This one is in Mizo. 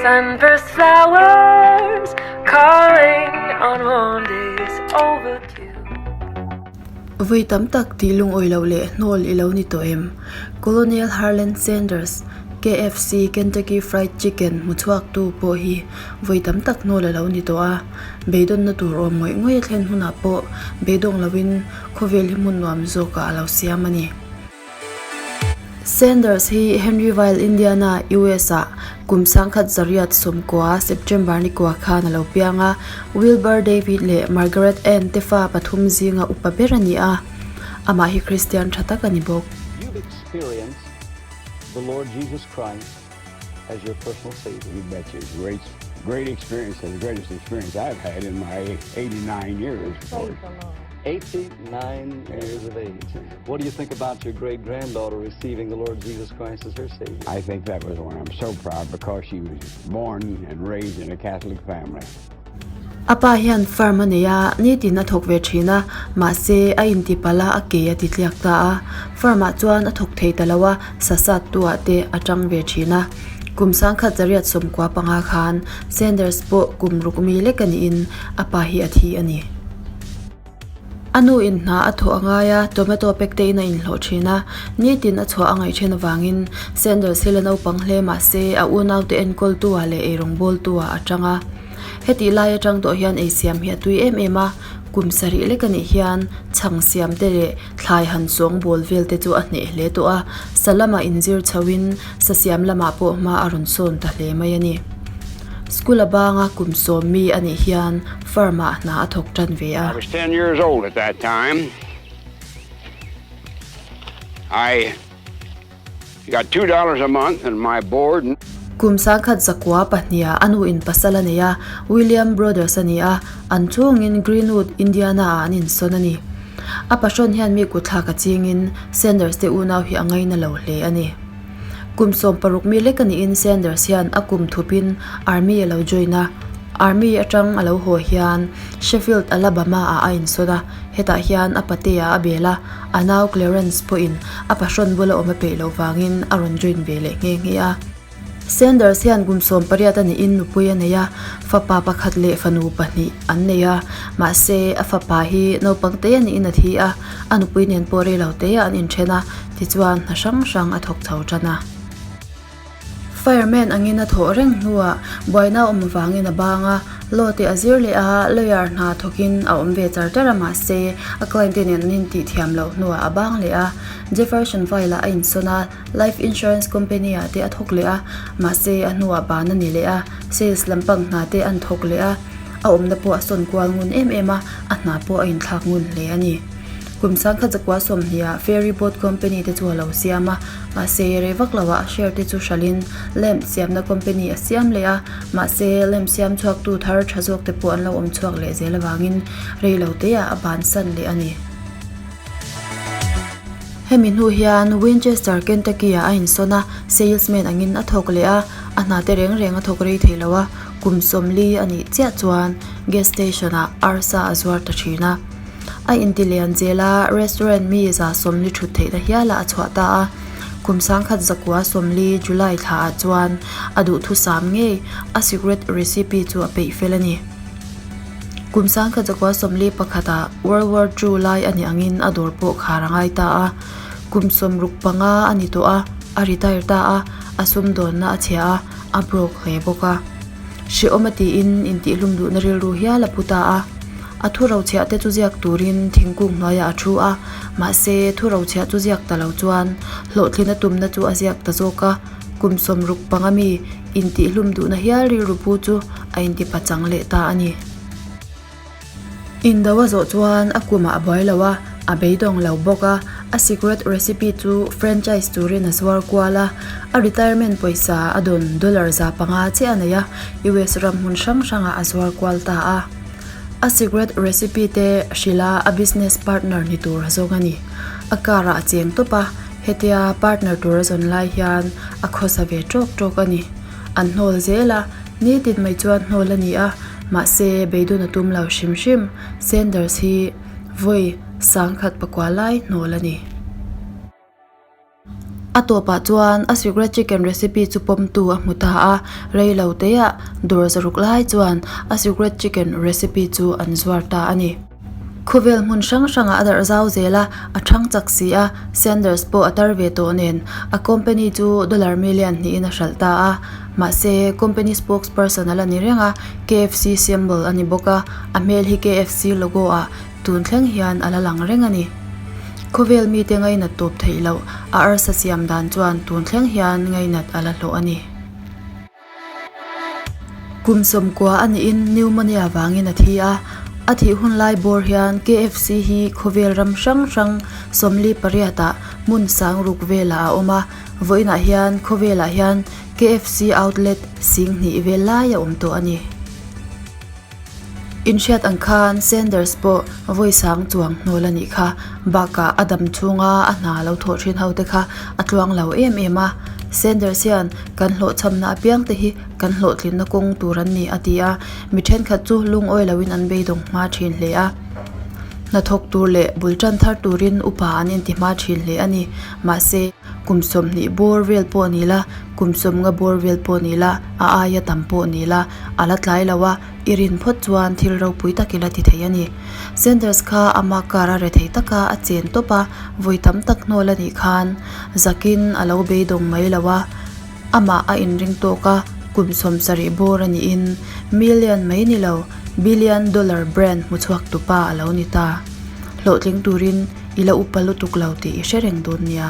Sunburst flowers calling on warm days overdue. Vawi tam tak tih lungawi loh leh hnawl i lo ni tawh em? Colonel Harland Sanders, KFC, Kentucky Fried Chicken, hmuchhuaktu pawh hi vawi tam tak hnawl a lo ni tawh a. Beidawnna tur awm ngawih ngawih a thlen hunah pawh beidawng loin khawvel hi hmun nuam zawkah a lo siam a ni. Sanders hi Henryville, Indiana, US-ah kum sangkhat zariat sawmkua, September ni kua khan a lo piang a. Wilbur David leh Margaret Ann te fa pathum zinga upa ber a ni a, amah hi Kristian tha tak a ni bawk. You've experienced the Lord Jesus Christ as your personal Savior. You betcha. It's a great, great experience and the greatest experience I've had in my 89 years. Praise the Lord. 89 years of age. What do you think about your great-granddaughter receiving the Lord Jesus Christ as her Savior? I think that was one I'm so proud because she was born and raised in a Catholic family. A pa hian farm a nei a, nitin a thawk ve thin a, mahse a intipalh a, a ke a ti tliak ta a. Farm ah chuan a thawk thei ta lo a, sa sat tu ah te a tang ve thin a. Kum sangkhat zariat sawmkua panga khan Sanders pawh kum ruk mi lek a niin a pa hi a thi a ni. A nu in hna a thawh a ngai a, tomato pack te in a inhlawh thin a, nitin a chhuah a ngaih then avangin Sanders hi la naupang hle mahse a unaute enkawl tu ah leh eirawng bawl tu ah a tang a. Hetih lai atang tawh hian eisiam hi a tui em em a, kum sarih lek anih hian chhang siam te leh thlai han sawng bawl vel te chu a hneh hle tawh a, sa lamah inzir chho in sa siam lamah pawh hma a rawn sawn ta hle mai a ni. School a banga kum sawm mi anih hian farm ah hna a thawk tan ve a. I was 10 years old at that time. I got $2 a month and my board. Kum sangkhat zakua pahniha a nu in pasal a nei a, William Brothers a ni a, an chungin Greenwood, Indiana ah an insawn a ni. A pahrawn hian mi kutthlak a chingin Sanders te unau hi a ngaina lo hle a ni. Kum 16 mi lek a niin Sanders hian a kum thupin Army a lo join a, Army atang a lo haw hian Sheffield, Alabama ah a insawn a, hetah hian a patea a bel a, a nau Clarence pawhin a pahrawn bula awm a peih loh vangin a rawn join ve leh nghe nghe a. Sanders hian kum 18 a niin nupui a nei a, fapa pakhat leh fanu pahnih an nei a, mahse a fapa hi naupang te a niin a thi a, a nupui nen pawh rei lo te ah an inthen a, tichuan hna hrang hrang a thawk chho tan a. Fireman angin a thawh reng hnuah buaina awm vangin a bang a, law te a zir leh a, lawyer hna thawkin a awm ve char char a mahse a client te nen an intih thiam loh hnuah a bang leh a, Jeffersonville ah a insawn a. Life Insurance Company ah te a thawk leh a, mahse a hnuah ban a ni leh a, sales lampang hna te an thawk leh a, a awmna pawh a sawn kual ngun em em a, a hna pawh a inthlak ngun hle a ni. Kum sangkhat zakua sawmhnih ah Ferry Boat Company te chu a lo siam a, mahse rei vak lo ah share te chu hralhin lamp siamna company a siam leh a, mahse lamp siam chhuaktu thar tha zawk te pawh an lo awm chhuak leh zel avangin rei lo te ah a bansan leh a ni. Hemi hnu hian Winchester, Kentucky ah a insawn a, salesman angin a thawk leh a, a hna te reng reng a thawk rei thei lo a, kum sawmli a nih chiah chuan gas station ah arsa a zuar ta thin a. A inti lian zel a, restaurant mi za sawmli thut theihna hialah a chhuah ta a, kum sangkhat zakua sawmli July thla ah chuan a duhthusam ngei a secret recipe chu a peih fel a ni. Kum sangkhat zakua sawmli pakhatah World War Two lai a nih angin a dawr pawh khar a ngai ta a. Kum sawmruk panga a ni tawh a, a retire ta a, a sumdawnna a chhia a, a broke hle bawk a. Hrehawm a tiin intihhlum duhna rilru hial a pu ta a. A thu rochhiah te chu ziak turin thingkung hnuaiah a thu a, mahse thu rochhiah chu ziak ta lo chuan hlawhtlin a tumna chu a ziak ta zawk a. Kum 60 panga mi Intihhlum duhna hial rilru pu chu a inti pachang leh ta a ni. Indo a zawh chuan a kumah a buai lo a, a beidawng lo bawk a, a secret recipe chu franchise turin a zuar kual a, a retirement pawisa a dawn dollar 500 chiah a nei a, US ram hmun hrang hrangah a zuar kual ta a. A secret recipe te hrilh a, a business partner ni tur a zawng a ni. A car ah a cheng tawp a. Hetia partner tur a zawn lai hian a khawsa ve tawk tawk a ni. An hnawl zel a, nitin mai chuan hnawl a ni a, mahse beidun a tum lo hrim hrim. Sanders hi vawi sangkhat pakua lai hnawl a ni. A tawpah chuan a secret chicken recipe chu pawmtu a hmu ta a, rei lo teah dawr zaruk lai chuan a secret chicken recipe chu an zuar ta a ni. Khawvel hmun hrang hrangah a darh zau zel a, a thang chak si a, Sanders pawh a tar ve tawh nen a company chu dollar million hnihin a hralh ta a. Mahse, company spokesperson a la ni reng a, KFC symbol a ni bawk a, a hmel hi KFC logo ah tun thleng hian a la lang reng a ni. Khawvel mite ngainat tawp theih loh a arsa siam dan chuan tun thleng hian ngainat a la hlawh a ni. Kum sawmkua a nihin pneumonia vangin a thi a, a thih hun lai bawr hian KFC hi khawvel ram hrang hrang 48 ah hmun sang ruk velah a awm a, vawiinah hian khawvelah hian KFC outlet sing hnih vel lai a awm tawh a ni. Inhriat ang khan Sanders pawh vawi sang chuang hnawl a nih kha. Bakah a dam chhunga a hna lo thawh thin ho te kha a tluang lo em em a. Sanders hian kan hlawhchhamna apiang te hi kan hlawhtlinna kawng tur an ni a ti a. Mi thenkhat chu lungawi loin an beidawng hma thin hle a. Hnathawk tur leh bul tan thar turin upa an inti hma thin hle a ni. Mahse, kum 20 bawr vel pawh ni la, kum 50 bawr vel pawh ni la, a aia tam pawh ni la, a la tlai lo a, i rin phawt chuan thil ropui tak i la ti thei a ni. Sanders kha ama car a rethei taka a chen tawp a, vawi tam tak hnawl a nih khan zakin a lo beidawng mai lo a, amah a inring tawk a, kum 70 bawr a niin million mai ni lo, billion dollar brand hmuchhuak tupa a lo ni ta. Hlawhtling turin i la upa lutuk lo tih i hre reng dawn nia.